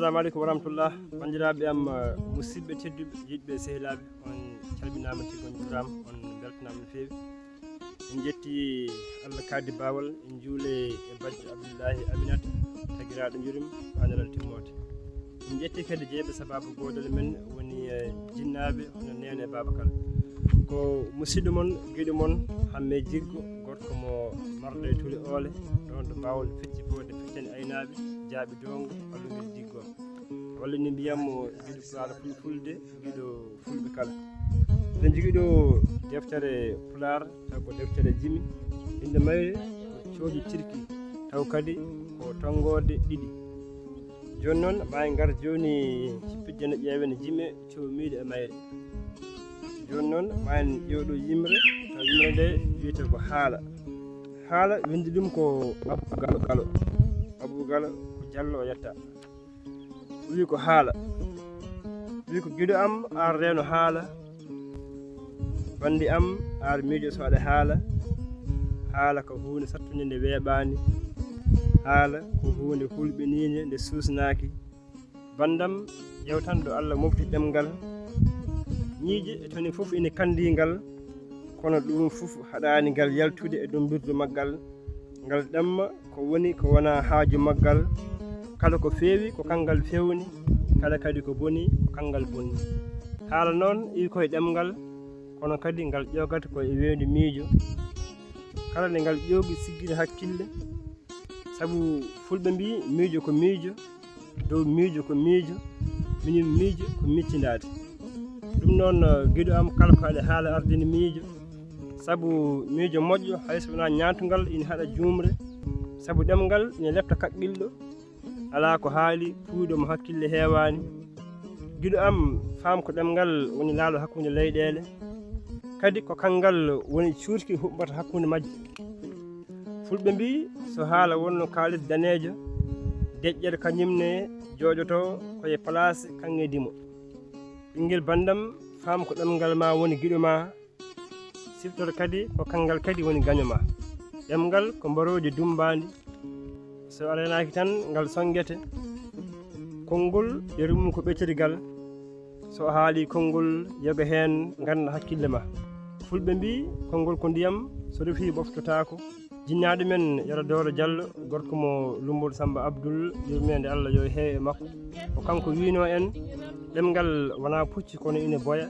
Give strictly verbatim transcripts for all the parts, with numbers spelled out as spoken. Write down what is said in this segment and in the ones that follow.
Assalamu aleykum wa rahmatullah. Banndiraaɓe am, eh, musidɓe tedduɓe, yiɗɓe, sehilaaɓe, on calminaama tigi, on njuuraama, on mbeltanaama no feewi. En njetti Allah kaadi baawal, en njuule e bajjo Abdullahi Aminata, tagiraaɗo njurum, haa nelal timmoode. En njetti kadi jeeɓe sababu goodol men, woni, eh, jinnaaɓe, hono neene e baaba kala. Ko musidɗo mon, giɗo mon, Hamme Jiggo, gorko mo marɗo e tule oole, ɗoon to Bawol, fecci foode, feccani aynaaɓe, jaaɓi doongo, allongel Jiggo. Walla ni mbiyatmi mo giɗo Pulaar fulfulde, giɗo fulɓe kala. Eɗen njogii ɗo deftere Pulaar, taw ko deftere jimi. Innde mayre ko Cooji Tirki, taw kadi ko tonngoode ɗiɗi. Jooni noon, maa en ngar jooni, cippijjano ƴeewen jime coomiiɗe e mayre. Jooni noon, maa en ƴeew ɗo yimre, taw yimre nde wiyetee ko Haala. Haala, winndi ɗum ko Abuu Galo Galo. Abuu Galo ko Jallo o yetta. Wi ko Haala. Wi ko giɗo am, ar reeno Haala. Banndi am, ar miijo so aɗa haala. Haala ko huunde sattunde nde weeɓaani. Haala ko huunde hulɓiniinde nde suusnaaki. Banndam, ƴeewtanɗo Allah mofti ɗemngal. Ñiiƴe e toni fof ina kanndii ngal, kono ɗum fof haɗaani ngal yaltude e dummbirdu maggal. Ngal ɗemma ko woni ko wonaa haaju maggal. Kala ko feewi ko kanngal feewni, kala kadi ko boni ko kanngal bonni. Haala noon iwi ko e ɗemngal, kono kadi ngal ƴoogata ko e weendu miijo. Kala nde ngal ƴoogi siggiri hakkille, sabu fulɓe mbii miijo ko miijo, dow miijo ko miijo, miñum miijo ko miccindaade. Ɗum noon, eh, giɗo am, kala ko aɗa haala ardini miijo, sabu miijo moƴƴo hay so wonaa ñaantungal ina haɗa juumre, sabu ɗemngal ina lepta kaqqilɗo, alaa ko haali puuyɗo mo hakkille heewaani. Giɗo am, faam ko ɗemngal woni laalo hakkunde leyɗeele, kadi ko kanngal woni cuurki huɓɓata hakkunde majje. Fulɓe mbii so haala wonno kaalis daneejo, deƴƴere kañum ne jooɗoto ko e palaas kaŋŋe dimo. Ɓinngel banndam, faam ko ɗemngal maa woni giɗo maa, siftor kadi ko kanngal kadi woni gaño maa. Ɗemngal ko mborooji dummbaandi, so a reenaaki tan ngal sonngete. Konngol yeru mum ko ɓetirgal, so a haalii konngol yoga heen ngannda hakkille maa. Fulɓe mbii konngol ko ndiyam, so rufii ɓoftotaako. Jinnaaɗo men Yero Dooro Jallo, gorko mo Lummbol Sammba Abdul, yurmeende Allah yo heew e makko. Ko kanko wiinoo en, ɗemngal wonaa pucci kono ina boya.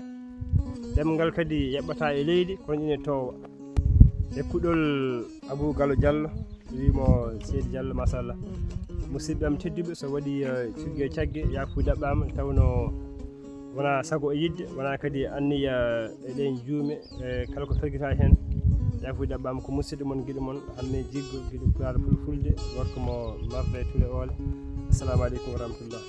Ɗemngal kadi yaɓɓataa e leydi kono ina toowa. E kuɗol Abuu Galo Jallo, wiimo Seydi Jallo, machallah. Musidɓe am tedduɓe, so waɗii, eh, cugge e cagge, yaafuya ɗaɓɓaama, tawnoo wonaa sago e yiɗde, wonaa kadi anniya e ɗeen juume, e kala ko fergitaa heen. Yaafuya ɗaɓɓaama, ko musidɗo mon, giɗo mon, Hamme Jiggo, giɗo Pulaar fulfulde, gorko mo marde e tule oole. Assalamu aleykum wa rahmatullah.